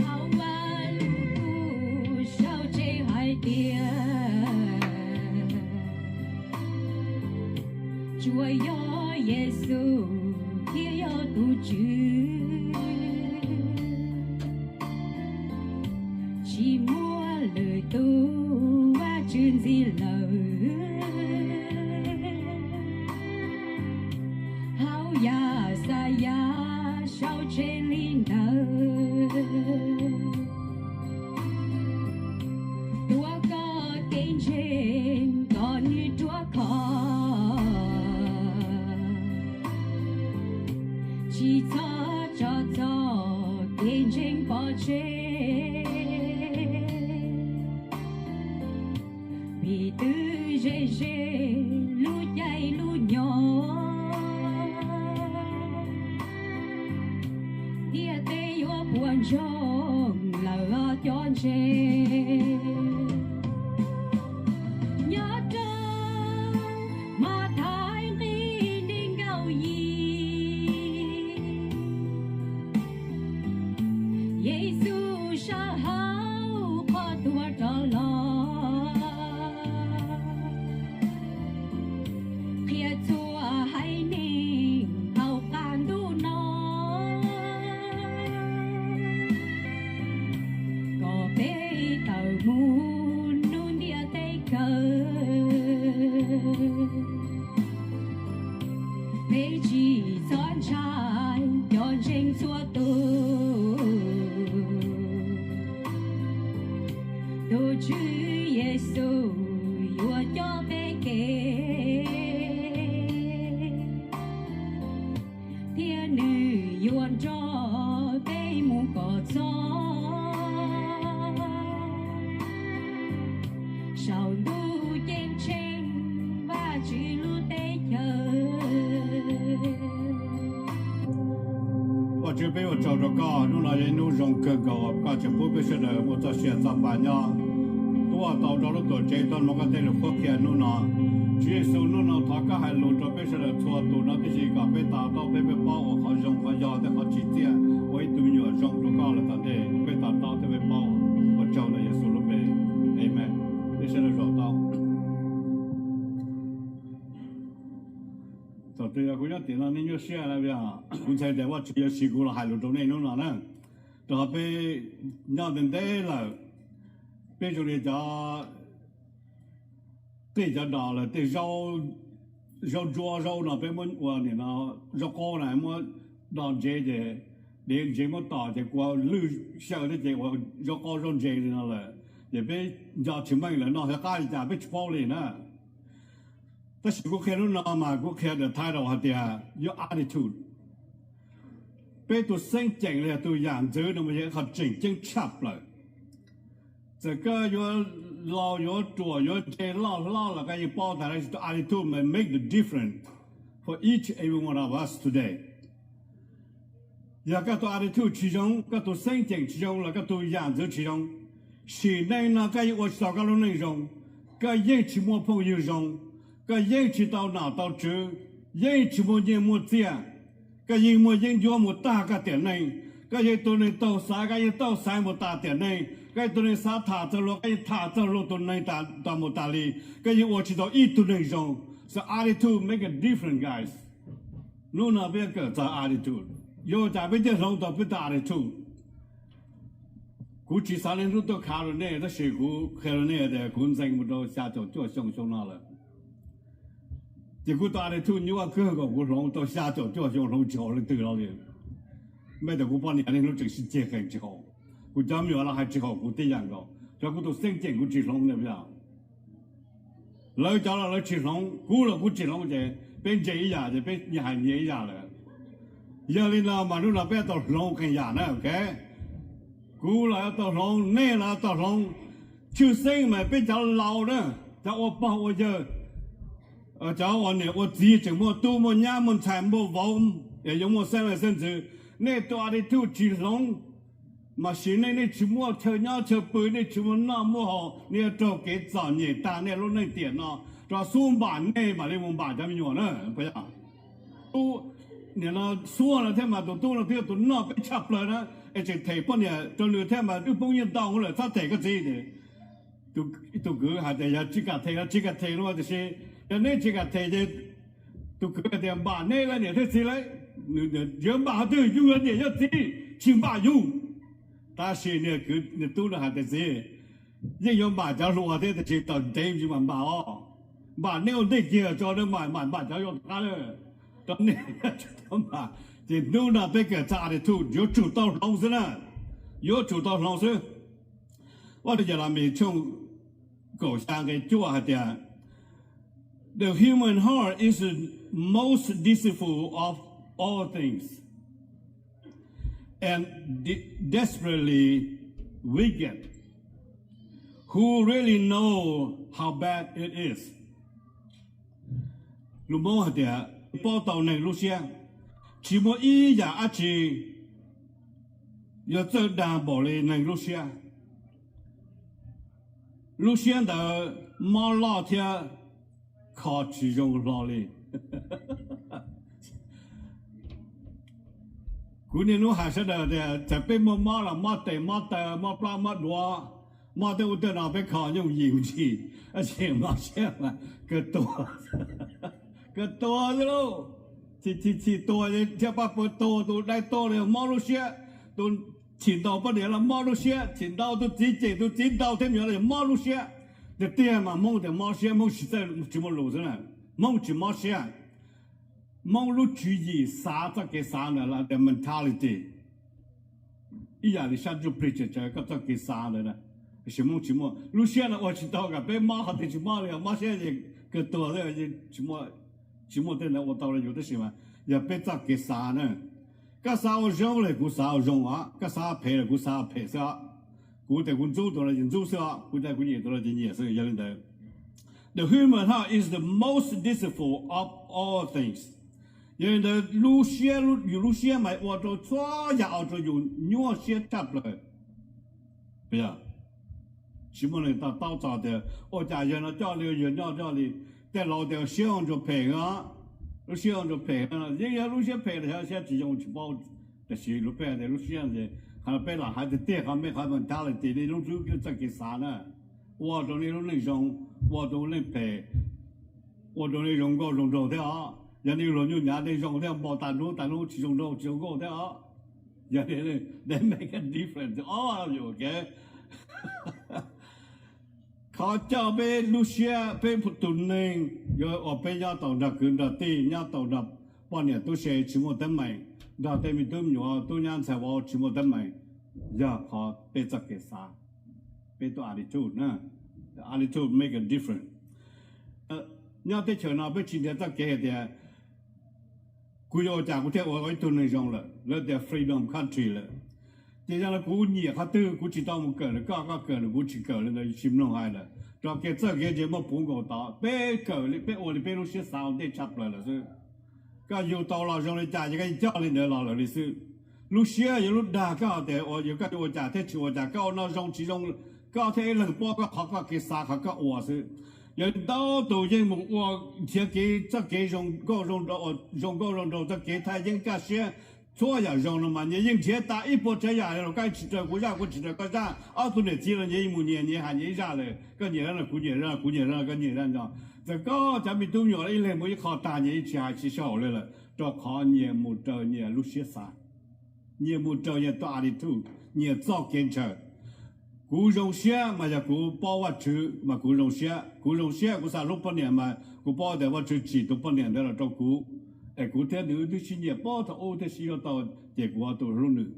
Hauv Vaj Lug Kub sau tseg hais tias tsuas yog Yexus thiaj yog tus Tswv, tsis muaj lwm tus Vajtswv ntxiv lawm. Hauv Yaxayas sau tseg li ntawd: Tuav koj kev ntseeg kom nws ruaj khov, tsis txhob tso txoj kev ntseeg pov tseg, vim twb ze ze lub caij lub nyoog, ntiaj teb yuav puas ntsoog lawm os cov ntseeg. Nyob rau Mathais nqe nees nkaum yim, Yexus sab hauv qhov tuag rov los, qhia txhua haiv neeg hauv qab ntuj no kom peb tawm mus nug ntiaj teb kawg. Peb tsis txhob ntshai cov ntseeg txhua tus, tus Tswv Yexus yuav cob peb kev, thiab nws yuav nrog peb mus kom txog saum ntuj ceeb tsheej Vajtswv lub teb chaws. Vajtswv, peb ua tsaug rau koj, hnub no yog ib hnub zoo kawg nkaus koj tseem pub peb sawv daws muaj txoj sia txoj pa nyob, tuaj tau rau lub tuam tsev tuaj mloog koj tej lus qhuab qhia hnub no. Tswv Yexus, hnub no thov koj hais lus rau peb sawv daws txhua tus no tib si kom peb to taub, peb paub ua qhov zoo qhov yog thiab qhov tsim txiaj, ua ib tug me nyuam zoo rau koj lawm tom ntej. Peb to taub thiab peb paub, ua tsaug ntawm Yexus lub npe, amees. Peb sawv daws zaum tau. Thaum twg yog kuv nyob tim no nej nyuaj siab na, kuv ntshai tias Vajtswv yuav siv kuv los hais lus rau nej hnub no na. Rau qhov peb nyob ntev ntev lawm, peb zoo li cov, tej cov dos lawm tej zaub ntsuab zaub no peb muab ua nim no, zaub qaub na muab do ntsev ces, diav ntsev muab tom ces kua lwj xyaw thiab ces ua zaub qaub zaub ntsev li no lawm, ces peb nco tsis meej lawm no xyov qab li cas peb tsis paub li na. Tab sis kuv qhia hnub no mas kuv qhia the title hais tias your attitude. Peb tus xeeb ceem los yog tus yam ntxwv no mas yog ib qho tseem ceeb tshaj plaws. Txawm koj yuav laus yuav ruam yuav ntse loj hlob los koj yeej paub tas tus attitude may make the difference for each every one of us today. Yog koj tus attitude tsis zoo, koj tus xeeb ceem tsis zoo los koj tus yam ntxwv tsis zoo, sim neej no koj yeej ua tsis tau koj lub neej zoo, koj yeej tsis muaj phooj ywg zoo, koj yeej tsis tau nom tau tswv, yeej tsis muaj nyiaj muaj txiaj, koj yeej muaj yeeb ncuab mus tag koj tiam neej, koj yog tus neeg taug xaiv koj yeej taug xaiv mus tas tiam neej, koj yog tus neeg xav tham txog luag koj yeej tham txog luag tus neeg tas mus tas li, koj yeej ua tsis tau ib tug neeg zoo. So attitude make a difference, guys. Hnub no peb yuav kawm txog attitude, yuav ua cas peb thiaj hloov tau peb tug attitude. Kuv tsis xav li hnub tuaj khav rau nej tab sis kuv qhia rau nej tias kuv ntxeev mus rau xya caum cuaj xyoo xyoo no lawm, ces kuv tug attitude nyuaj kawg nkaus, kuv hloov tau xya caum cuaj xyoo hloov tsis haum leej twg los li. Mej tias kuv poj niam niaj hnub tseem sib ceg qees tsis haum, kuv cov me nyuam los hais tsis haum kuv tib yam nkaus, xyov kuv tus xeeb ceem kuv tsis hloov ne. Lawv cov los lawv tsis hloov, kuv los kuv tsis hloov ces peb ntse ib yam ces peb nyias hais nyias ib yam lawm. Yog li no mas hnub no peb tau hloov qee yam na, ok? Kuv los yuav tau hloov, nej los yuav tau hloov. Tshwj xeeb mas peb cov laus na, cov ua pog ua yawg, cov ua niam ua txiv tseem muaj tub muaj nyab muaj ntxhais muaj vauv, yuav muaj xeeb leej xeeb ntxwv. Nej tus attitude tsis hloov, mas sim neej nej tsis muaj chaw nyob chaw pw, nej tsis muaj noj muaj haus, nej yuav raug kev txom nyem tag nej lub neej tiam no. Rau xub npam nej mam li mus npam cov me nyuam na. Tus tub, nim no xuab no thiab mas tus tub no twb yog tus noj peb tshaj plaws na, es tseem them poj niam rau nws thiab mas wb poob nyiaj ntau lawm, txhob them koj txiv. Tus kwv hais tias yog tsis kam them los tsis kam them no, tiam sis yog neb tsis kam them ces tus kwv hais tias npam neb lawv niam thiab txiv lawm. Yuav npam qhov twg, yus yog niam yog txiv tsis npam yus. Tab sis niag kwv niag tub no hais tias txiv, yeej yuav npam cov hluas thiab tiam sis tom ntev tsis mam npam os. Npam neb ua ntej kiag tso, npam npam cov zoo tom qab lawm, rau nej tsis tau npam. Ces hnub no peb kawm txog attitude yuav tsum tau hloov xwb na, yuav tsum tau hloov xwb. Vaj ntawv Yelemis tshooj kaum xya nqe cuaj hais tias, the human heart is the most deceitful of all things and de- desperately wicked. Who really know how bad it is? Lus Hmoob hais tias, paub tau neeg lub siab, tsis muaj ib yam dab tsi yuav txawj dag npaum li neeg lub siab. Lub siab ntawd mob loj thiab kho tsis zoo hlo li. Kuv niaj hnub hais sawv daws tias txawm peb muaj mob los mob tes mob taw, mob plab mob duav, mob tej ub tej no peb kho yooj yim ntsis, tab sis mob siab mas kawg tuag, kawg tuag xwb lauj. Chim chim chim tuag thiab pab puas tuag, tus dai tuag los mob lub siab, tus chim ntaus poj niam los mob lub siab, chim ntaus tus txiv cem tus txiv ntaus thiab me nyuam los mob lub siab. Tiag tiag mas Hmoob tias mob siab, Hmoob tsis txawj, tsis muaj lus xwb na. Hmoob tsis mob siab. Hmoob lub tswv yim xav txoj kev xav ntawd los tias mentality, ib yam li sab ntsuj plig tseem tsawv koj txoj kev xav ntawd na. Tiam sis Hmoob tsis muaj lub siab no, ua tsis tau kom peb mob qhov twg tsis mob li os. Mob siab ces kawg tuag xwb, tsis muaj tej ntawd ua tau rau yus tab sis mas yog peb txoj kev xav na. Koj xav ua zoo los kuv xav ua zoo os, koj xav phem los kuv xav phem xwb os. Kuv tias kuv ntxub tus no ces ntxub xwb os, kuv tias kuv nyiam tus no ces nyiam xwb. Yog li ntawd, the human heart is the most deceitful of all things. Yog li ntawd lub siab, yus lub siab mas ua rau txhua yam ua rau yus nyuaj siab tshaj plaws. Tsis muaj neeg to taub txog tias ua cas yawg no coj li, yawg nyob coj li. Tej laus tias siab ua ntsuag phem os, lub siab ua ntsuag phem. Yeej yog lub siab phem los yog siab tsis zoo tsis paub, tiam sis lub peb tias lub siab ces qhov no peb lam hais tiag tiag, qhov me qhov mentality li lub hlwb txoj kev xav na, ua rau nej lub neej zoo, ua rau lub neej phem, ua rau nej zoo nkauj zoo nraug thiab os. Yog nej luag nyuj nyav nej zoo thiab, npau tas hnub tas hnub tsis zoo nraug tsis zoo nkauj thiab os. Yog they make a difference to all of you, okay? Qhov coj peb lub siab, peb tus neeg yuav ua peb nyob tau nrog kwv nrog tij, nyob tau nrog poj niam tub se tsis muaj teeb meem, nrog tej me tub me nyuam tub nyab ntxhais vauv tsis muaj teeb meem, yog qhov peb txoj kev xav, peb tus attitude na. Attitude make a difference. Nyob teb chaws no peb tsis nrhiav txoj kev hais tias kuv yuav ua cas kuv thiaj ua ib tug neeg zoo lawm, lawv tias freedom country lawm. Ces yog no kuv nyiam qhov twg kuv tsis tau mus kawm rau koj, koj kawm rau kuv tsis kawm li ntawd tsis mloog hais lawm. Rau kev txawj kev ntse muaj puv nkaus tod, peb kawm li peb ua li peb lub siab xav ua ntej tshaj plaws lawm xwb. Koj yug tau los zoo li cas ces koj yeej coj li ntawd los lawm li xwb. Lub siab yog lub dag koj tias yog koj yuav ua cas thiab tsis ua cas, koj ua no zoo tsis zoo, koj thiaj ib leeg paub koj qhov koj kev xav qhov koj ua xwb. Yog li ntau tus yeej mus ua nrhiav kev txoj kev zoo nkauj zoo nraug, txoj kev thaj yeeb kaj siab, txhua yam zoo no mas nyias yeej nrhiav tas ib puas tsav yam los koj tsis raws kuv zaj, kuv tsis raws koj zaj, ob tug niam txiv los nyias yeej mus nyias nyias hais nyias ib zaj lawm, koj nyiam zaj no kuv nyiam zaj, kuv nyiam zaj no koj nyiam zaj no. Txawm koj cov me tub me nyuam ib leeg mus ib qho tag nyias yeej tsis hais tsis sib haum li lawm, rau qhov nyias mus raws nyias lub siab xav, nyias mus raws nyias tus attitude, nyias txoj kev ntshaw. Kuv zoo siab mas yog kuv paub Vajtswv mas kuv zoo siab, kuv zoo siab kuv xav hlub poj niam mas kuv paub tias Vajtswv tsim tus poj niam ntawd los rau kuv, es kuv thiab nws twb sib nyiam puag thaum ub thiaj sib yuav tau, ces kuv ua tus hlub nws.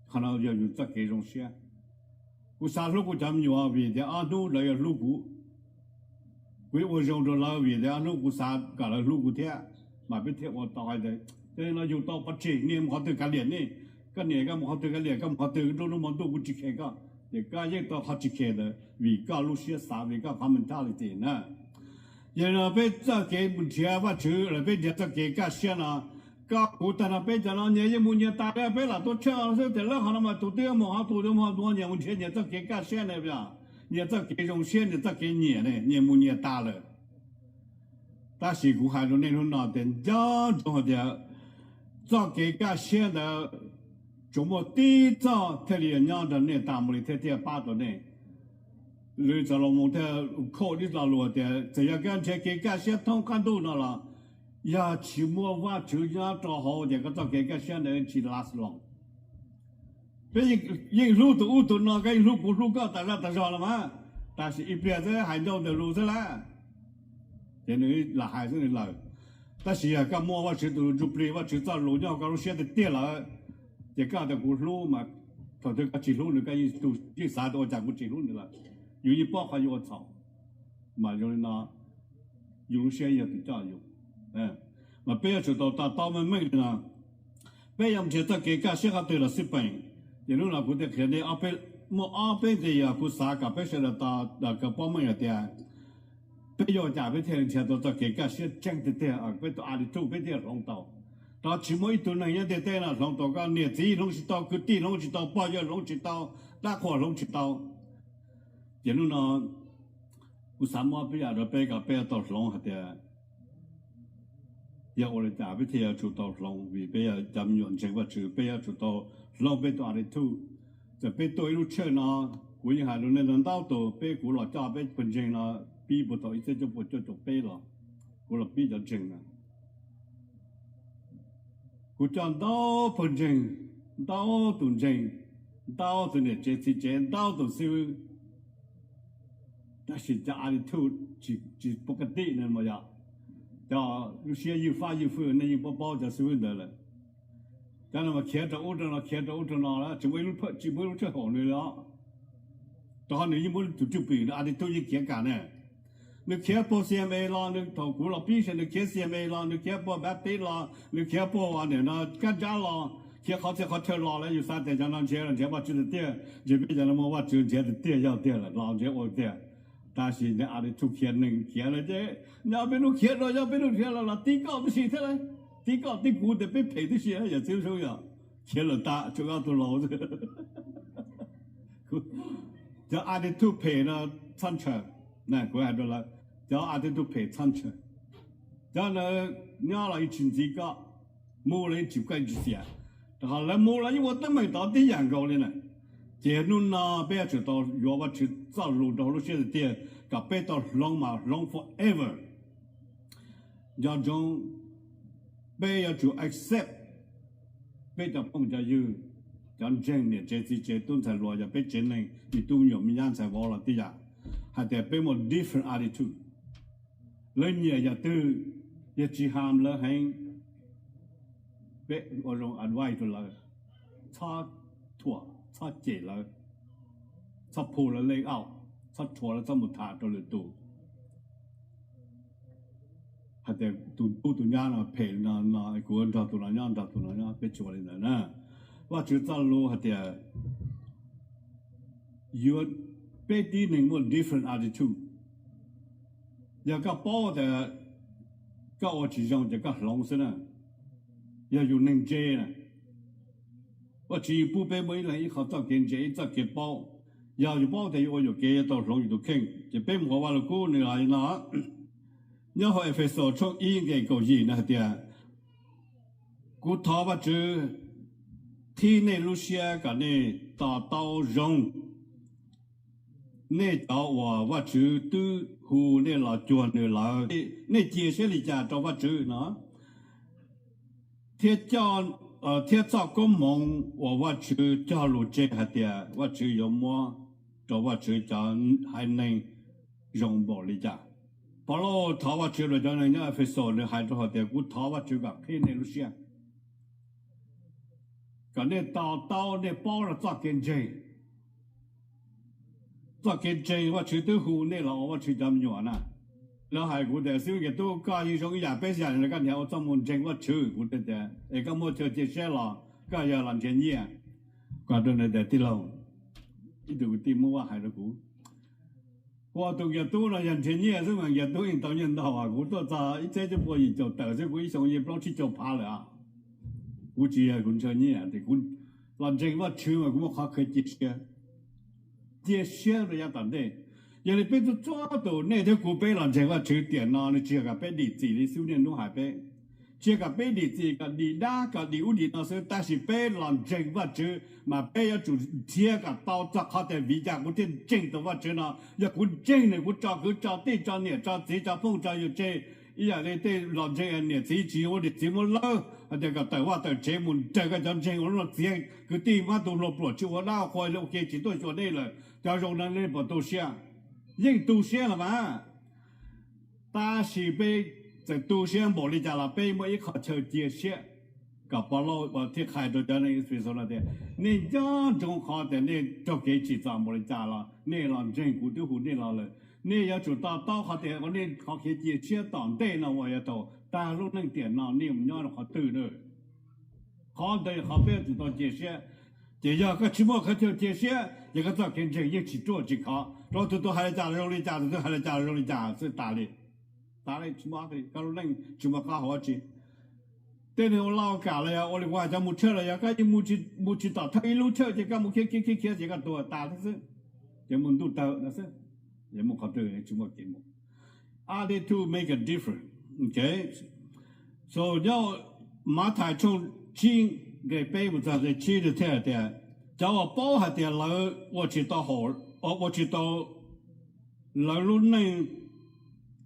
Qhov no yog yus txoj kev zoo siab. Kuv xav hlub kuv cov me nyuam vim tias ob hnub lawv yuav hlub kuv. Kuv yuav ua zoo rau lawv vim tias ob hnub kuv xav kom lawv hlub kuv thiab, mas peb thiaj ua tau hais tias, no yus tau pov tseg niaj mus qhov twg kav liam nej, Koj niam koj mus qhov twg, koj niam koj mus qhov twg, nruab hnub hmo ntuj kuv tsis khes koj, ces koj yeej tau qhov tsis khes ntawd vim koj lub siab xav, vim koj qhov mentality na. Yog li no peb txoj kev mus nrhiav Vajtswv los peb nrhiav txoj kev kaj siab no, koj kuv tag nrho peb cov no nyias yeej mus nyias tas li, peb lam tuav tsheej xwb tias lawv qhov no mas tus twg mus qhov, tus twg mus qhov, nyias mus nrhiav nyias txoj kev kaj siab na, nyias txoj kev zoo siab, nyias txoj kev nyiam ne, nyias mus nyias tas lawm. Tab sis kuv hais rau nej hnub no tias nco ntsoov hais tias txoj kev kaj siab ntawd tsuas muaj tib txoj thiaj li yuav nyob nrog nej tas mus li thiaj thiaj pab tau nej. Lwm Xalumoos thiaj khauj tib lo lus tias txawm yog koj nrhiav kev kaj siab thoob qab ntuj no los yog tsis muaj Vajtswv nyob rau hauv ces koj txoj kev kaj siab ntawd tsis last long. Peb yeej hlub tus ub tus no, koj yeej hlub kuv hlub koj tas zaj tas zog los mas, tab sis ib pliag xwb hais ncauj ntawm lus xwb lawm, ces nws lam hais xwb nws lawm. Tab sis yog koj muaj Vajtswv tus Ntsuj Plig, Vajtswv txoj lus nyob hauv koj lub siab tiag tiag lawm, ces koj tias kuv hlub mas thaum twg koj tsis hlub nws, koj yeej xav tias ua cas kuv tsis hlub nws lawm, yus yeej paub qhov yuav ua txhaum. Mas zoo li no yus lub siab yog tus coj yus. Mas peb yuav tsum tau to taub meej meej li no. Peb yuav mus nrhiav txoj kev kaj siab qhov twg los xij peem. Ces hnub no kuv thiaj qhia nej, muaj ob peb nqe uas kuv xav kom peb sawv daws to, kom paub meej hais tias peb yuav ua cas peb thiaj li nrhiav tau txoj kev kaj siab tseeb tiag tiag, peb tus attitude peb thiaj hloov tau. Rau qhov tsis muaj ib tug neeg nyob ntiaj teb no hloov tau. Koj niam txiv hloov tsis tau, kwv tij hloov tsis tau, pog yawg hloov tsis tau, dab qhuas hloov tsis tau. Ces hnub no kuv xav muab peb yam rau peb kom peb yuav tau hloov hais tias yog ua li cas peb thiaj yuav tsum tau hloov, vim peb yog cov me nyuam ntseeg Vajtswv, peb yuav tsum tau hloov peb tus attitude. Txawm peb tuaj ib lub church no, kuv yeej hais rau nej ntau ntau tus, peb, kuv los coj peb pawg ntseeg no pib puag thaum ib txhiab cuaj puas cuaj caum peb los, kuv los pib cov ntseeg no. Kuv coj ntau pawg ntseeg, ntau tus ntseeg, ntau tus niam tsev txiv tsev, ntau tus xib hwb, tab sis cov attitude tsis pov ka tij no mas yog cov lub siab ywj fab ywj fwj, nej yeej paub paub cov xib hwb ntawd lawm. Cov no mas khiav rau ub rau no, khiav rau ub rau no, tsis muaj ib lub, tsis muaj ib lub tshawj haum nws li os. Rau qhov nws yeej muaj tus cwj pwm, nws attitude yeej khiav kam ne. Nws khiav puag C M A los, nws thaum kuv los pib ces nws khiav C M A los, nws khiav puag Baptist los, nws khiav puag nim no Kab Ntsab los, khiav qhov txhia qhov chaw los lawm, yus xav tias cov no nrhiav los nrhiav Vajtswv tiag tiag, ntshe peb cov no muaj Vajtswv nrhiav tiag tiag yog tiag lawm los nrhiav ua tiag. Tab sis nws attitude khiav neeg khiav lawm ces nyob peb hnub khiav rau, nyob peb hnub khiav los los tib koj tib si thiab lauj, tib koj tib kuv tias peb phem tib si, yawm txiv Soob yog khiav lawm tas tshuav koj tus laus xwb. Cov attitude phem no txhob ntshaw, kuv hais rau lawv, cov attitude phem txhob ntshaw. Cov ntawd nyob los yeej tsis ntxiv koj, mus los yeej tsis, koj yeej tsis xiam, rau qhov lawv mus los yeej ua teeb meem tod tib yam nkaus li na. Ces hnub no peb yuav tsum tau yuav Vajtswv txoj lus rau hauv lub siab tiag tiag kom peb tau hloov mas hloov forever. Nco ntsoov, peb yuav tsum accept peb cov phooj cov ywg, cov ntseeg niam tsev txiv tsev tub ntxhais hluas, yog peb tsev neeg me tub me nyuam me nyab ntxhais vauv los tib yam, hais tias peb muaj different attitude. Lawv nyiam yam twg, yog tsis harm lawv heev, peb ua zoo advice rau lawv, txhob thuam txhob cem lawv, txhob phu lawv leej aum, txhob rhuav lawv, txhob mus tham rau lwm tus. Hais tias tus tub tus nyab no phem no no, kuv nrog tus no nyob, nrog tus no nyob, peb tsis ua li ntawd na. Vajtswv txoj lus hais tias yuav, peb tib neeg muaj different attitude. Yog koj paub tias koj ua tsis zoo ces koj hloov xwb na. Yog yus neeg ntse na, Vajtswv yeej pub peb muaj ib leeg ib qho txoj kev ntse, ib txoj kev paub. Yog yus paub tias yuav ua yuam kev yuav tau hloov yus tus kheej. Ces peb mus qhov Vaj Lug Kub nws hais li no, nyob hauv Efexus tshooj ib nqe kaum yim nws hais tias, kuv thov Vajtswv qhib nej lub siab kom nej to taub zoo nej cov uas Vajtswv twb hu nej los cuag nws lawm. Nej cia siab li cas rau Vajtswv no, thiab, thiab txoj koob hmoov uas Vajtswv cog lus tseg hais tias Vajtswv yuav muab rau Vajtswv cov haiv neeg zoo npaum li cas. Paulus thov Vajtswv rau cov neeg nyob Efexus, nws hais rau hais tias, kuv thov Vajtswv kom qhib nej lub siab, kom nej to taub, nej paub rau txoj kev ntseeg. Txoj kev ntseeg Vajtswv twb hu nej los ua Vajtswv cov me nyuam na. Lawv hais kuv tias, xib hwb Nkias Tub, koj yeej zoo ib yam peb yam li, koj niaj ua txoj moo ntseeg Vajtswv. Kuv tias, es koj muaj chaw cia siab los Koj yog los nrhiav nyiaj? Kuv hais rau nws tias, tij laug, ib tug kwv tij Hmoob Vaj hais rau kuv, kuv tus nkias tub no yog nrhiav nyiaj xwb mas nkias tub yeej tau nyiaj ntau. Kuv tuaj txog ib txhiab cuaj pua yim caum tawm xwb, kuv ib xyoo yeej plaub tsib caug phav lawm. Kuv tsis yog kuv nrhiav nyiaj, kuv los ntseeg Vajtswv mas kuv muaj qhov khaws cia siab. Cia siab rau yav tom ntej. Yog li peb txhua txhua tus, nej thiab kuv, peb los ntseeg Vajtswv tiam no, nws tsis yog kom peb dim txim li xub niaj hnub hais peb. Tsis yog kom peb dim txim kom dim dab kom dim ub dim no xwb, tab sis peb los ntseeg Vajtswv mas peb yuav tsum nrhiav kom tau txog qhov tias vim li cas kuv thiaj ntseeg tus Vajtswv no. Yog kuv ntseeg nws, kuv tso kwv tso tij tso niam tso txiv tso phooj tso ywg tseg, ib yam li tej los ntseeg niam txiv tsis yuav niam txiv muab lawb hais tias kom tawm vaj tawm tsev mus nrog koj cov ntseeg ua luaj, txiav kwv tij mab tus hluas pluam tsis ua dab ua qhua li, ua ke tsis tuaj xyuas nej lawm, cov zoo no nej puas tu siab? Yeej tu siab los mas. Tab sis peb txawm tu siab npaum li cas los peb muaj ib qho chaw cia siab. Kom Pov Lauj thiaj qhia rau cov neeg Efexus no tias, nej nco ntsoov qhov tias nej raug kev tsim txom npaum li cas los nej los ntseeg kuv twb hu nej los lawm. Nej yuav tsum to taub qhov tias nej qhov kev cia siab tom ntej no uas yog thaum tag lub neej tiam no nej mus nyob rau qhov twg na. Qhov ntawd yog qhov peb yuav tsum tau cia siab. Ces yog koj tsis muaj qhov chaw cia siab, yog koj txoj kev ntseeg yeej tsis ruaj tsis khov, rau tus tus hais li cas los zoo li cas, tus tus hais li cas los zoo li cas xwb tas li. Tas li, tsis muaj, koj lub neej tsis muaj qab hau dab tsi. Tej neeg ua laj ua kam los yog ua li kuv hais, cov mus tshawj los yog koj yeej mus tsis tom thawj ib lub tshawj ces koj mus khiav khiav khiav khiav ces koj tuag tas thiab xwb. Ces mus ntuj tawg no xwb, yeej mus qhov twg tsis muaj kev mus. Attitude make a difference. So nyob Mathais tshooj tsib nqe peb mus txog nqe tsib nws thiaj hais tias, cov uas paub hais tias lawv ua tsis tau haum, ua tsis tau lawv lub neej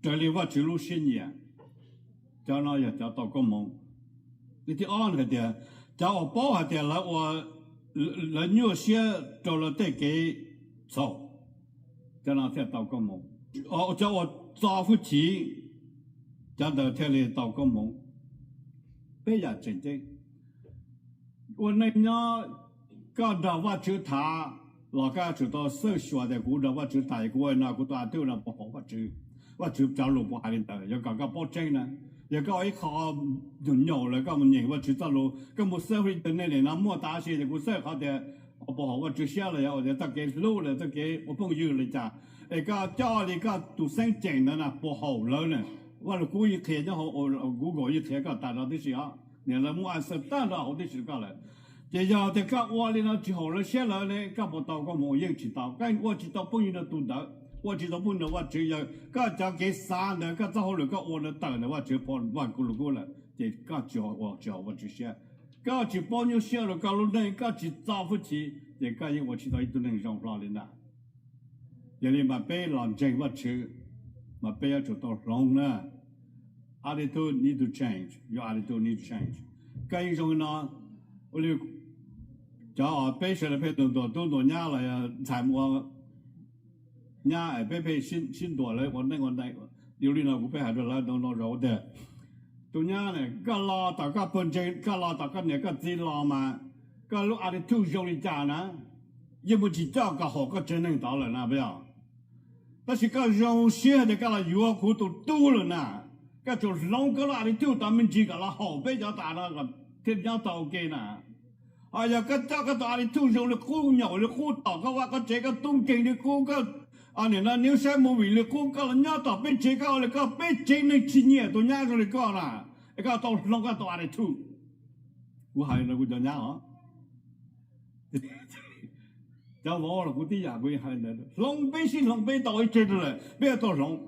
raws li Vajtswv lub siab nyiam, cov no yog cov tau koob hmoov. Nqe thib ob nws hais tias, cov uas paub hais tias lawv ua, lawv nyuaj siab rau lawv tej kev txhaum, cov no thiaj tau koob hmoov. Cov uas txo hwj chim, cov ntawd thiaj li tau koob hmoov. Peb yam tseem ceeb. Ua neej nyob, koj nrog Vajtswv tham los koj yuav tsum tau xawj xyuas tias kuv nrog Vajtswv tham es kuv ua li no kuv tus attitude no puas haum Vajtswv, Vajtswv cov lus puas hais li ntawd. Yog kom koj paub tseeb na, yog koj ua ib qho nyaum nyaum lawm koj mus nyeem Vajtswv txoj lus, koj mus xawb hauv internet no muaj tas sis, ces kuv xawj qhov tias puas haum Vajtswv siab los yog ua tias txoj kev hlub los txoj kev ua phooj ywg li cas, es koj coj li koj tus xeeb ceem ntawd na puas haum lawv na. Vaj Lug Kub yeej qhia nyob hauv Google yeej qhia koj tas no tib si os, niam lawv muab answer tag nrho hauv tib si rau koj lawm. Ces yog tias koj ua li no tsis haum lawv siab lawm ne, koj puas tau koob hmoov? Yeej tsis tau. Koj ua tsis tau phooj ywg nrog tus ntawd, ua tsis tau phooj ywg nrog Vajtswv. Yog koj cov kev xav ntawd, koj txoj hauj lwm koj ua ntawd tawm ntawm Vajtswv, Vaj Lug Kub lawm, ces koj tsis, tsis haum Vajtswv siab. Koj tsis paub nyuaj siab rau koj lub neej, koj tsis txo hwj chim, ces koj yeej ua tsis tau ib tug neeg zoo hlo li ntag. Yog li mas peb los ntseeg Vajtswv mas peb yuav tsum tau hloov na. Attitude need to change. Your attitude need to change. Koj yeej zoo li no, ua li cov peb sawv daws pheej ntuas ntuas tub ntuas nyab los ntxhais mus ua nyab es peb pheej sib ntuas lawv ua neej ua neeg. Yog li no kuv pheej hais rau lawv ntau ntau zaus tias, tus nyab ne, koj los tom koj pawg ntseeg, koj los tom koj niam koj txiv los mas, koj lub attitude zoo li cas na, yeej muaj tsis coj kom haum koj tsev neeg tod lawm na puas yog? Tab sis koj zoo siab tias koj los yuav kuv tus tub lawm na, koj tsum hloov koj lub attitude tod me ntsis kom los haum peb cov tas no kom thiaj nyob tau ua ke na. Ho yog koj coj koj tus attitude zoo li qub, nyaum li qub, tom koj vaj koj tsev, koj tub nkeeg li qub, koj nim no niv saib movie li qub, koj los nyob tom peb tsev, koj ua li koj peb tsev neeg tsis nyiam tus nyab zoo li koj na, es koj tau hloov koj tus attitude. Kuv hais no kuv cov nyab os, cov vauv los kuv tib yam, kuv hais ntawd, hloov peb sib hloov peb tau ib tse lawm, peb yuav tau hloov.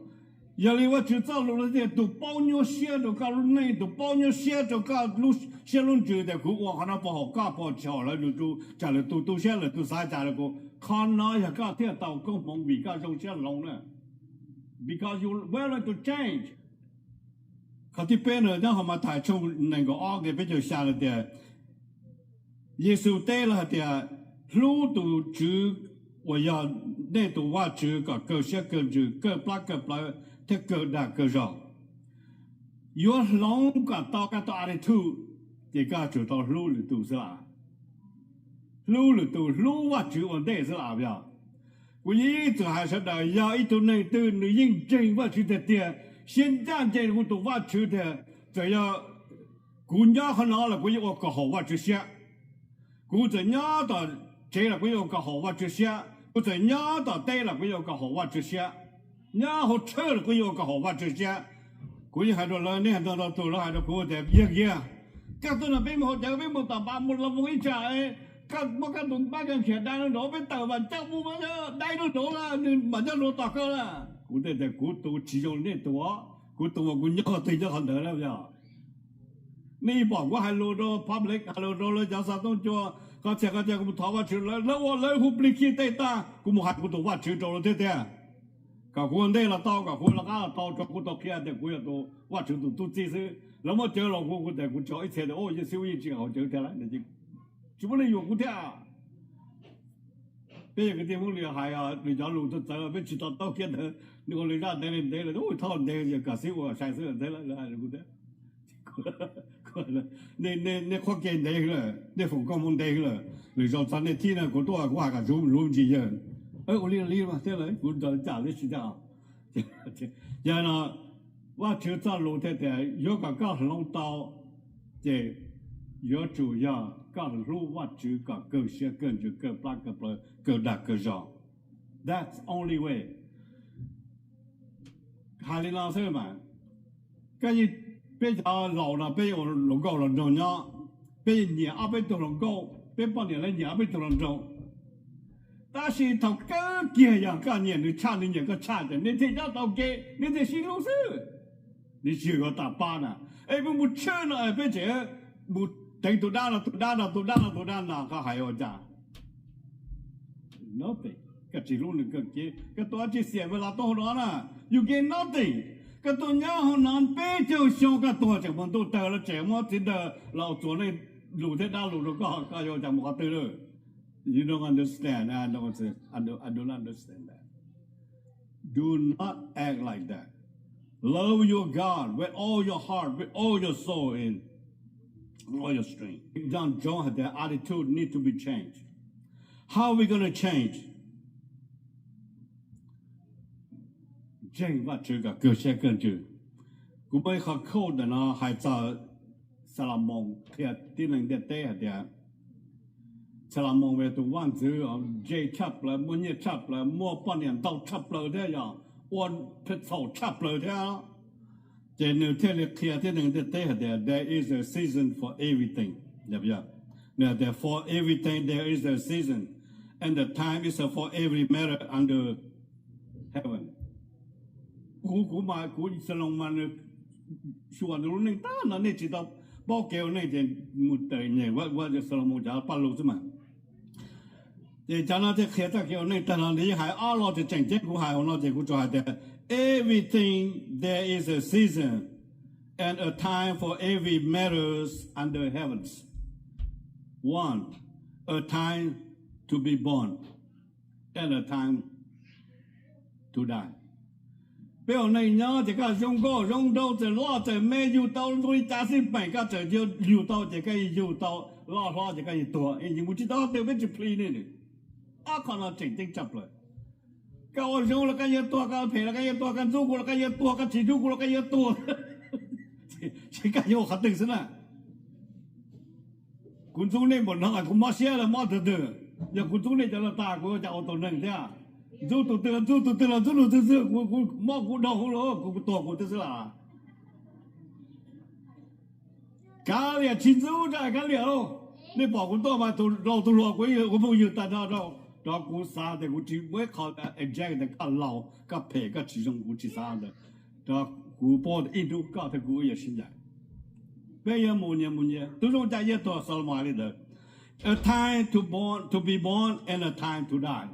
Yog li Vajtswv txoj lus no tias tus paub nyuaj siab rau koj lub neej, tus paub nyuaj siab rau koj lub siab lub ntsws tias kuv ua qhov no puas haum koj puas tsis haum lawv, tsam lwm tus tu siab lwm tus xav cas rau kuv, qhov no yog koj thiaj tau koob hmoov vim koj zoo siab hloov na. Because you willing to change. Qhov thib peb no nyob hauv Mathais tshooj nees nkaum ob nqe peb caug xya no tias, Yexus teb lawv hais tias, hlub tus Tswv uas yog nej tus Vajtswv kom kawg siab kawg ntsws kawg plab kawg plawv thiab kawg dag kawg zog. Yuav hloov kom tau koj tau attitude, ces koj tsum tau hlub lwm tus xwb las. Hlub lwm tus, hlub Vajtswv ua ntej xwb las yog. Kuv yeej txwm hais sawv daws, yog ib tug neeg twg nws yeej ntseeg Vajtswv tiag tiag, siab ncaj ncees kuv tus Vajtswv tiag, txawm yog kuv nyob qhov no los kuv yeej ua kom haum Vajtswv siab. Kuv txawm nyob tom tsev los kuv yuav ua kom haum Vajtswv siab, kuv txawm nyob tom teb los kuv yuav ua kom haum Vajtswv siab, nyob hauv tshawj los kuv yuav ua kom haum Vajtswv siab. Kuv yeej hais rau lawv, nej hais ntau ntau tus, lawv hais rau kuv tias, Yawg Kiag, koj tuaj no peb mus haus cawv, peb mus tom pas mus los mus ib tsam, koj muab koj tus mab koj khiav dai rau nraud, peb tawm mas coj mus mas dai rau nraud na, nws mam nyob luag tos koj na. Kuv teb tias, Kuv tus tsis zoo li nej tus, kuv tus mas kuv nyob qhov twg nyob qhov ntawd na yog. Nej pom kuv hais lus rau public, hais lus rau lawv cov xov tooj cua, qhov txhia qhov chaw kuv mus thov Vajtswv, lawv ua lawv hu plig khij tej tag, kuv mus hais kuv tus Vajtswv rau lawv thiab tiag. Kom kuv ua ntej los tau, kom kuv lawv qab los tau, rau kuv tau qhia tias kuv yog tus Vajtswv tus tub txib xwb. Lawv muab cawv los kuv, kuv tias kuv tsis haus ib txhia tias, Yeej xib ua yeej tsis haus cawv tiag lawm, tsis muaj leej yuam kuv thiab. Peb yog kwv tij Hmoob li hais, nws cov lus txawv txawv peb tsis to taub kiag ntawd, nws ua lwm zaj ntev li ntev lawm, thauj ntev yog kom xib ua sai xwb ntag lawv hais rau kuv thiab. Nej qhuab ke ntev lawm, nej foom koob hmoov ntev lawm, lwm zaus txog nej thib no kuv tuaj kuv hais kom zuv luv ntsis yawg. Ua li li mas thiab lawm, kuv nrog cas li tsis tiag. Yog no, Vajtswv txoj lus thiaj tias yuav kom koj hloov tau, ces yuav tsum yog koj hlub Vajtswv kom kawg siab kawg ntsws kawg plab kawg plawv kawg dag kawg zog. That's only way. Hais li no xwb mas, koj yeej, peb cov laus no peb yeej ua hluas nkauj hluas nraug nyob, peb yeej nyiam ob peb tug hluas nkauj, peb poj niam los nyiam ob peb tug hluas nraug. Tab sis thaum kawg kiag yog koj nyiam nws tshaj nws nyiam koj tshaj ces nej thiaj nyob tau ke, nej thiaj sib hlub xwb. Nws tsis yog yuav tas pab na, es peb mus tshwj no peb tseem mus teev tus dab no tus dab no tus dab no tus dab no, koj hais ua cas? Nothing. Koj tsis hlub nws kawg kiag, koj tuaj tsis xiam vim los tuaj hauv no na, you get nothing. Koj tuaj nyob hauv no peb caug xyoo koj tuag tseem muaj ntuj tawg los tseem muab txiv ntawd los txuas nej lus thiab dab lus rau koj, koj yuav cas mus qhov twg lawm? You don't understand. I don't, I do not understand that. Do not act like that. Love your God with all your heart, with all your soul, and all your strength. John Jones has that attitude need to be changed. How are we gonna change? Ntseeg Vajtswv kom kawg siab kawg ntsws. Kuv muaj ib qho quote ntawm no hais txog Xalumoos qhia tib neeg ntiaj teb hais tias, Xalumoos yog tus vaj ntxwv ntse tshaj plaws, muaj nyiaj tshaj plaws, muaj poj niam ntau tshaj plaws thiab yog ua pha txhaum tshaj plaws thiab. Ces nws thiaj li qhia tib neeg ntiaj teb hais tias, there is a season for everything. Nws hais tias, for everything there is a season, and the time is for every matter under heaven. Kuv, kuv mas, kuv Xalumoos mas nws xyuas nws lub neej tag no nej tsis tau paub kev ua neej ces mus tawm nyem Xalumoos cov paj lug xwb mas. Ces cov no thiaj qhia txoj kev ua neej tag no, nws yeej hais ob lo tseem tseem ceeb, kuv hais hauv no ces kuv tsuas hais tias, everything there is a season and a time for every matters under heavens. One, a time to be born and a time to die. Peb ua neej nyob ces koj zoo nkauj zoo nraug txawm loj txawm me yug tau zoo li cas xij peem koj txawm yug tau ces koj yeej yug tau, loj hlob ces koj yeej tuag, yeej mus tsis tau qhov twg, peb tsis plhis nej. Ob qho no tseem ceeb tshaj plaws. Koj ua zoo los koj yuav tuag, koj phem los koj yuav tuag, koj ntxub kuv los koj yuav tuag, koj tsis ntxub kuv los koj yuav tuag. Ces koj yuav ua qhov twg xwb na? Kuv ntxub nej npaum no kuv mob siab los mob tug twg? Yog kuv ntxub nej cov no tag kuv ua cas ua tau neeg thiab? Ntxub tus twg los ntxub tus twg los ntxub tus twg xwb, kuv mob kuv dhau hwv los kuv tuag kuv twb xwb las. Kav liam tsis ntxub tsa kav liam lauj. Nej pom kuv tuaj mas tus laus tus hluas kuv ua phooj ywg tag nrho rau, rau kuv xav tias kuv tsis muaj ib qho eject tias koj laus koj phem koj tsis zoo, kuv tsis xav ntawd. Rau kuv paub tias ib hnub koj thiab kuv wb yuav sib ncaim. Peb yuav mus nyias mus nyias, tus zoo cas yuav tuag, Xalumoos hais li ntawd. A time to born, to be born and a time to die.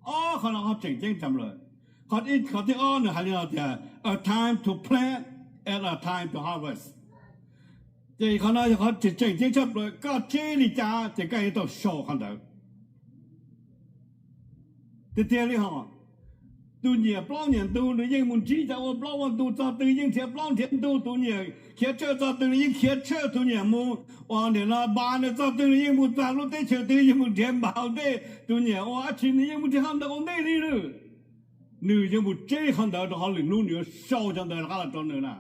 Ob qhov no qhov tseem ceeb tshaj plaws. Qhov, qhov thib ob nws hais li no tias, a time to plant and a time to harvest. Ces qhov no yog qhov tseem ceeb tshaj plaws, koj tseb li cas ces koj yuav tau sau qhov ntawd. Tiag tiag li hos, tus nyiam plaub nyiam ntug nws yeej mus ntsib cov ua plaub ua ntug txog twg yeej nrhiav plaub nrhiav ntug, tus nyiam khiav tshawj txog twg nws yeej khiav tshawj, tus nyiam mus ua niam no npas nws txog twg nws yeej mus txog lub teb chaws twg yeej mus nrhiav npas ua ntej, tus nyiam ua dab tsi nws yeej mus nrhiav qhov ntawd ua ntej li lawm. Nws yuav mus tseb qhov ntawd rau qhov lwm hnub nws yuav sau cov ntawd rov qab los rau nws na.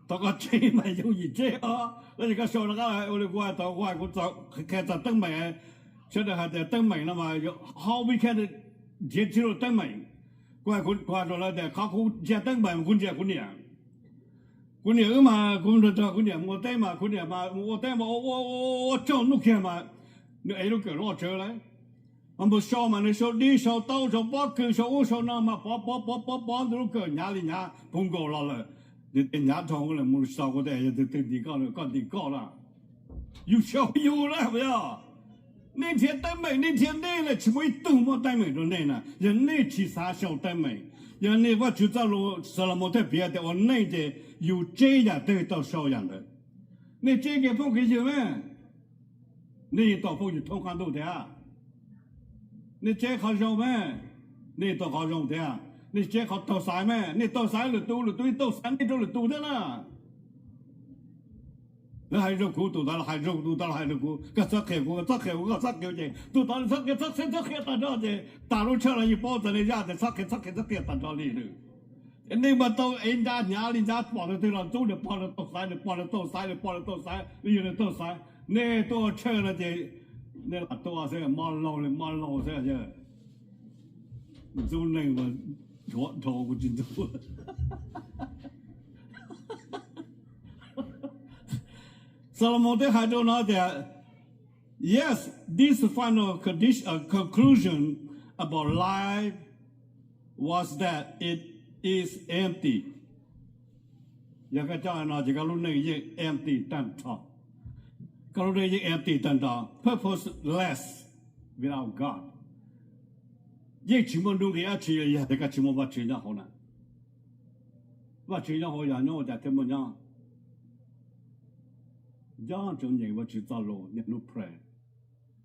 Thaum koj tseb mas yooj yim tseb os, tab sis koj sau rov qab ua li kuv hais, thaum kuv hais kuv qhia txog teeb meem, sawv daws hais tias teeb meem no mas how we can nrhiav tsis tau teeb meem. Kuv hais, kuv hais rau lawv tias qhov kuv ntsia teeb meem mas kuv ntsia kuv niam. Kuv niam wb mas kuv nrog kuv niam mus ua teb mas kuv niam mas mus ua teb mas ua ua ua tsaug ntuj kiag mas nws ev lub kawm loj tsawv lawm. Mas mus sau mas nws sau dib sau taub sau pob kws sau ub sau no mas pov pov pov pov pov nws lub kawm hnyav li hnyav pov nkaus los lawm. Nws tias hnyav dhau lawm mus sau kuv tias yog tus twg ntim koj, koj ntim koj na. Yus xyaum yus na puas yog? Nej nrhiav teeb meem, nej nrhiav nej lawm tsis muaj ib tug muab teeb meem rau nej na. Yog nej tsis xav sau teeb meem, yog nej, Vajtswv txoj lus, Xalumoos thiaj piav tias ua neej ces yus tseb yam twg tau sau yam ntawd. Nej tseb kev phooj kev ywg me, nej yeej tau phooj ywg thoob qab ntuj thiab. Nej tseb qhov zoo me, nej yeej tau qhov zoo thiab. Nej tseb qhov taug xaiv me, nej taug xaiv lwm tus, lwm tus yeej taug xaiv nej rau lwm tus thiab na. Lawv hais zoo kuv, tus tod los hais zoo, tus tod los hais zoo kuv, koj txhob qhia kuv, koj txhob qhia kuv, koj txhob qhia ces tus tod txhob qhia, txhob qhia, txhob qhia tas zog ces tas lub tshawj los yeej paub txog nej zaj tias txhob qhia, txhob qhia, txhob qhia tas zog li lawm. Nej mas tau ev ncaj hnyav li ncaj, pom tus twg los ntxub nws, pog nws taug xaiv, nws pog nws taug xaiv, nws pog nws taug xaiv, nws yawg nws taug xaiv. Nej tuaj ua tshawj no ces nej lam tuaj xwb, mob laug li mob laug xwb yog. Ntxub neeg mas dhuav dhau kuv tsis ntxub. Xalumoos twb hais rau no tias, yes, this final condition, uh, conclusion about life was that it is empty. Yog koj coj no ces koj lub neej yeej empty tag nrho. Koj lub neej yeej empty tag nrho, purposeless without God. Yeej tsis muaj nuj nqis dab tsi yog tias koj tsis muaj Vajtswv nyob hauv na. Vajtswv nyob hauv yog nyob ua cas thiaj muaj nyob. Nco ntsoov nyeem Vajtswv txoj lus niaj hnub pray.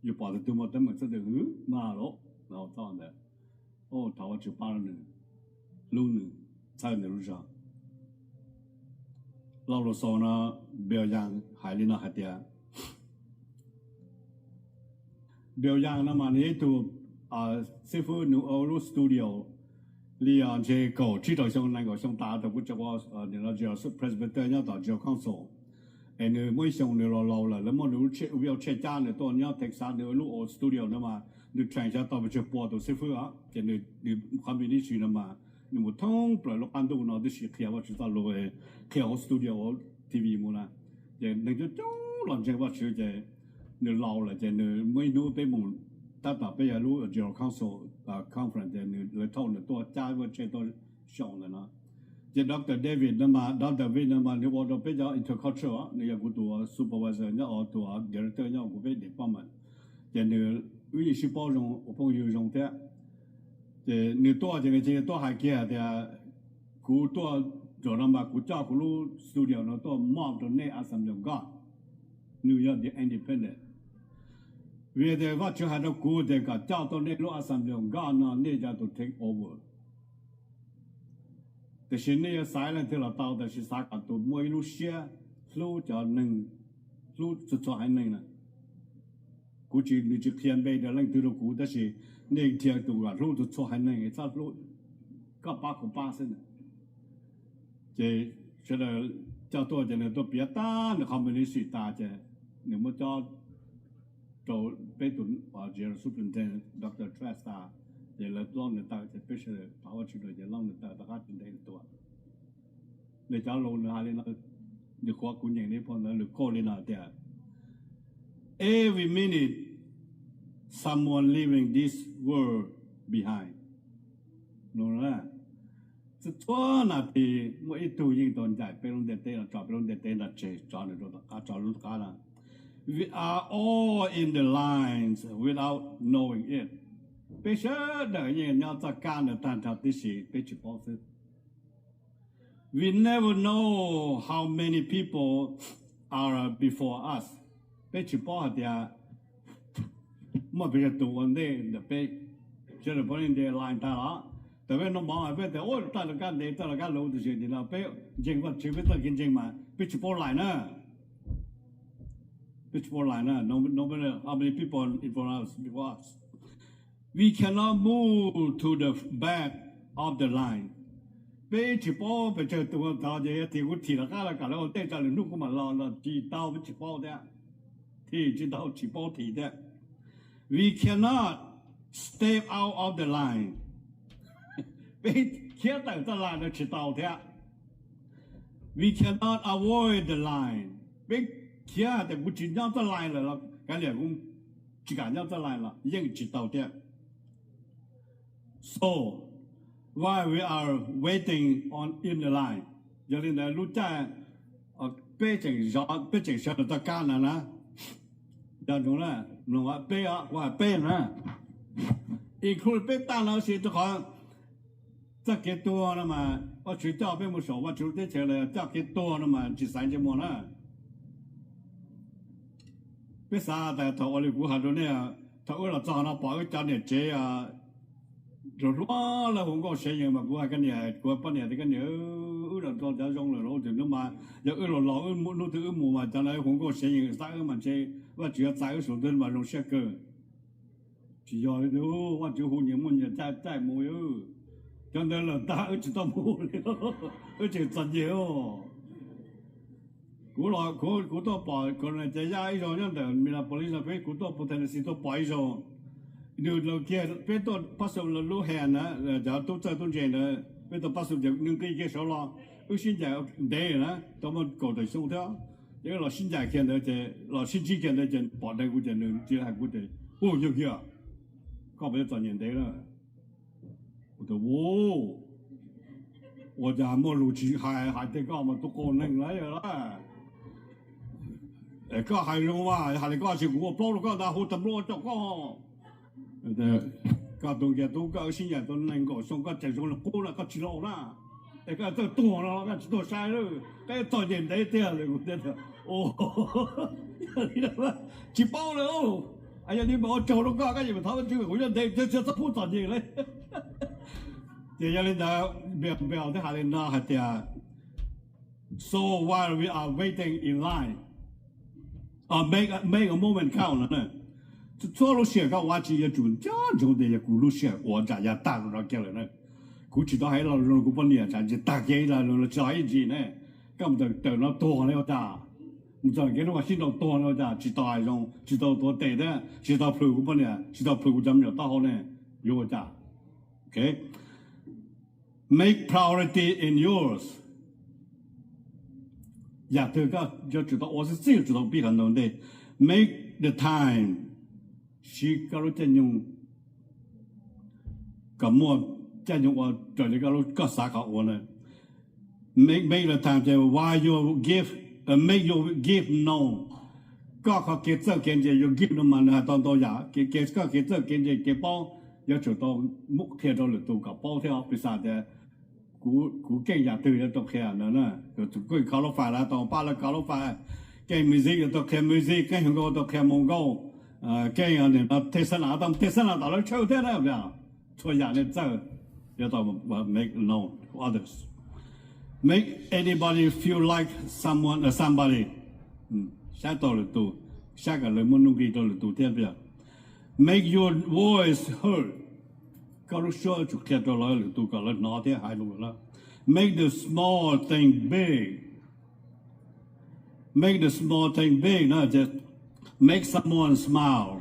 Yus pom tus twg muaj teeb meem txhob tias hwv mas los txoj ntawd, thov Vajtswv pab rau nws, hlub nws, txhawb nws lub zog. Lauj lus xaus no, Bill Young hais li no hais tias, Bill Young no mas nws yog ib tug xib fwb, nws ua lub studio li ntshe kaum tsib rau xyoo, nees nkaum xyoo tas thaum kuv tseem ua Presbyter nyob tom General Council. Es nws muaj ib xyoo nws los laus lawm, lawv muab nws lub tsheb, ua tsheb cab nws tuaj nyob Texas, nws lub old studio no mas nws train xyov tau pes tsawg pua tus xib fwb os, ces nws qhov ministry no mas nws mus thoob plaws lub qab ntuj no tib si qhia Vajtswv txoj lus, qhia hauv studio, hauv T V mus na. Ces neeg coob coob los ntseeg Vajtswv ces nws laus lawm ces nws muaj ib hnub peb mus, tab tom peb yog lub General Council conference ces nws, lawv thauj nws tuaj cab ua tsheb tuaj xyoo ntawm no. Ces Doctor David no mas, Doctor David no mas nws ua rau peb cov intercultural, nws yog kuv tus supervisor nyob, tus director nyob kuv peb department. Ces nws, wb yeej sib paub zoo, ua phooj ywg zoo thiab. Ces nws tuaj ces nws cia li tuaj hais kiag tias, kuv tuaj zaum no mas kuv coj kuv lub studio no tuaj mov rau nej Assembly of God, nws yog the independent. Vim tias Vajtswv hais rau kuv tias kom coj tau nej lub Assembly of God no nej yuav tau take over. Tiam sis nej yuav xaiv leej twg los tau, tiam sis xav kom tus muaj ib lub siab hlub cov neeg, hlub txhua txhua haiv neeg na. Kuv tsis, nws tsis qhia npe rau leej twg rau kuv, tab sis nej nrhiav tus kom hlub txhua txhua haiv neeg, txhob hlub koj pab kuv pab xwb na. Ces sawv daws coj tuaj ces nws tuaj piav tag nws qhov ministry tas ces nws muab cob rau peb tus superintendent Doctor Trask tas, ces lawv lob nws tawm ces peb sawv daws thov Vajtswv rau ces lob nws tawm rov qab tsis ntev nws tuag. Nws cov lus nws hais li no, nws qhuav kuv nyeem li phau ntawv, nws quote li no tias, every minute someone leaving this world behind. Txhua txhua nas this muaj ib tug yeej tau ncaim peb lub ntiaj teb no, tso peb lub ntiaj teb no tseg, tso nws rau tom qab, tso lub tom qab no. We are all in the lines without knowing it. Peb sawv daws yeej nyob txoj kab ntawd tag nrho tib si, peb tsis paub xwb. We never know how many people are before us. Peb tsis paub hais tias muaj pes tsawg tus ua ntej ntawm peb. Sawv daws pom nej nce line tag los, thaum peb noj mov peb tias ua tawm lawv kab ntev, tawm lawv kab luv, tiam sis nim no peb ntseeg Vajtswv, peb txoj kev ntseeg mas peb tsis paub line na. Peb tsis paub line na, no matter how many people in front of us, before us, we cannot move to the back of the line. Peb tsis paub pes tsawg tus tod ces yog tias kuv thim rov qab los kom lawv ua ntej tso lwm hnub kuv mam los los tsis tau, peb tsis paub thiab. Thim tsis tau, tsis paub thim thiab. We cannot step out of the line. Peb khiav tawm txoj line no tsis tau thiab. We cannot avoid the line. Peb khiav hais tias kuv tsis nyob txoj line lawm los kav liam, kuv tsis kam nyob txoj line los yeej tsis tau thiab. So while we are waiting on in the line, yog li ntawd lub caij peb tseem, peb tseem sawv los txoj kab no na, yog peb, kuv hais peb na, include peb tag no sis rau qhov txoj kev tuag no mas Vajtswv coj peb mus saum Vajtswv lub teb chaws los yog coj kev tuag no mas tsis xaiv ntsej muag na. Peb xav tas thaum ua li kuv hais rau nej, thaum wb los txog no pom wb cov niam tsev hluas hluas lawv hu nkauj sev yees mas kuv hais koj niam, kuv poj niam tias koj niam, wb los rau cov zoo lawm los tus hnub mas yog wb los laus hnub twg wb mus mas cov no hu nkauj sev yees xav wb mas ntshe Vajtswv yuav txais wb saum ntuj mas zoo siab kawg. Tsis yog li, Vajtswv hu nyias muaj nyias caij mus, cov ntawd lawm tag wb tsis tau mus li, wb tseem txom nyem. Kuv, kuv tuaj pom Colonel Caiv Yaj ib zaug nyob ntawm Minneapolis no, peb, kuv tuaj pem Tennessee tuaj pom ib zaug. Nws los kiag peb tuaj pastor lub hand na, cov tub txawj tub ntse ntawd, peb tuaj pastor ces nws nqis kiag saud los, wb sib ncaim ntev na, tau muaj kaum tawm xyoo thiab. Ces wb los sib ncaim kiag ntawd ces los sib ntsib kiag ntawd ces pom dheev kuv ces nws cia li hais kuv tias, Ub, yog kiag, koj puas yuav txom nyem ntev na? Kuv tias, Ua, ua cas muaj lus tsis hais, hais tias koj mas tus qaug neeg lawm lawm. Es koj hais zoo mas, hais li koj tsis, kuv ua plaub rau koj ntag, hu tas npluaj ua caum koj. Koj tus nkias tub koj wb sib ncaim tau nees nkaum xyoo, koj tseem zoo li qub na, koj tsis laus na. Es koj txawj tuag no los koj tsis tuag sai lawm, koj txom nyem ntev tiag li. Kuv tias, Tsis paub lawm. Yog li mam ua tsaug rau koj, koj yeej mam thov Vajtswv kom kuv nyob ntev thiab tsis txhob pub txom nyem li. Ces yog li ntawd, Bill, Bill thiaj hais li no hais tias, So while we are waiting in line, make, make a moment count no. Txhua lub sij hawm koj ua dab tsi yuav tsum nco ntsoov tias yog kuv lub sij hawm ua tsam yav tag rau no kiag lawm na. Kuv tsis tau hais lo lus rau kuv poj niam tsam tsis tag kiag ib lo lus los tsis tau ib ntsis ne. Koj mus tawm no tuag ne ua cas? Mus txog kev hnub mas sib nraus tuag ne ua cas? Tsis tau hais zoo, tsis tau tuav tes thiab tsis tau plhws kuv poj niam, tsis tau plhws kuv cov me nyuam taub hau ne, yuav ua cas? Make priority in yours. Yam twg koj yuav tsum tau ua xwb xwb, yuav tsum tau pib qhov ntawd ntej. Make the time, siv koj lub caij nyoog kom muaj caij nyoog ua raws li koj xav kom ua na. Make, make the time ces while you give, make your gift known. Koj qhov kev txawj kev ntse, your gift no mas nws hais tau ntau yam, koj kev txawj kev ntse kev paub yuav tsum tau muab qhia rau lwm tus kom paub thiab. Piv xam tias kuv keej yam twg yuav tau qhia ntawd na. Keej qualify los tau pab lawv qualify, keej music yuav tau qhia music, keej hu nkauj tau qhia mus nkauj, keej tej xab nam tau tej xab nam tom lawv tshawj thiab na. Txhua yam nej txawj yuav tau make known to others. Make anybody feel like someone, somebody. Saib tau lwm tus, saib kom lawv muaj nuj nqis rau lwm tus thiab. Make your voice heard. Koj lub suab tsum qhia rau lawv, lwm tus kom lawv hnov thiab hais lus lawm. Make the small thing big. Make the small thing big, no, just make someone smile.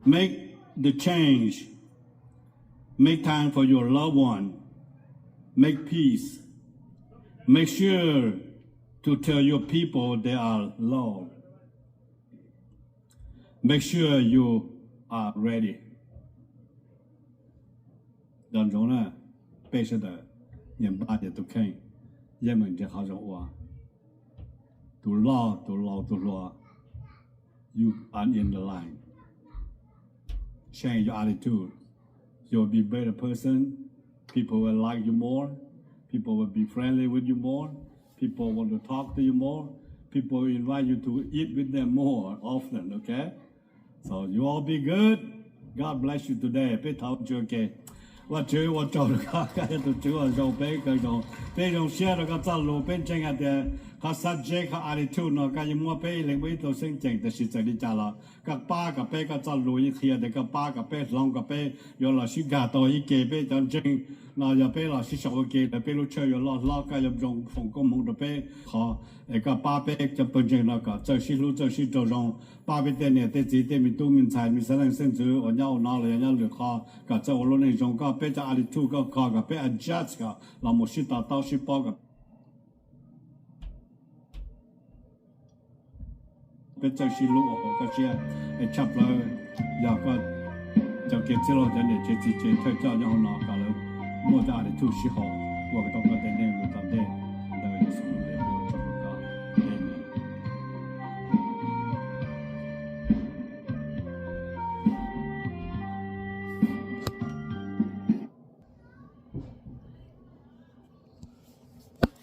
Make the change. Make time for your loved one. Make peace. Make sure to tell your people they are loved. Make sure you are ready. Nco ntsoov na, peb sawv daws, nyias npaj nyias tus kheej, yeej meem nrhiav qhov zoo ua. Tus loj tus laus tus hluas, you are in the line. Change your attitude. You will be better person. People will like you more. People will be friendly with you more. People want to talk to you more. People will invite you to eat with them more often, okay? So you all be good. God bless you today. Peb thov Vajtswv ke, Vajtswv ua tsaug rau koj, koj yog tus Tswv uas zoo peb kawg nkaus. Peb zoo siab rau koj txoj lus, peb ntseeg hais tias Qhov subject, qhov attitude no koj yeej muab peb ib leeg muaj ib tug xeeb ceem, tab sis txawm li cas los koj pab kom peb, koj txoj lus yeej qhia tias koj pab kom peb, hloov kom peb yuav los sib nkag tau ib ke, peb cov ntseeg no yog peb los sib sau ua ke lawm peb lub tshawj yuav loj hlob, koj yuav zoo foom koob hmoov rau peb qhov es koj pab peb cov pawg ntseeg no kom txawj sib hlub txawj sib raug zoo, pab peb tej niam tej txiv tej me tub me ntxhais me xeeb leej xeeb ntxwv uas nyob ua no los yog nyob lwm qhov kom txawj ua lub neej zoo, koj peb cov attitude koj kho kom peb adjust kom los mus sib to taub sib paub kom peb txawj sib hlub ua hauv koj siab. Es tshaj plaws yog koj cov kev txwj laug cov niam tsev txiv tsev thawj coj nyob hauv no kom lawv muaj cov attitude sib haum ua tau koj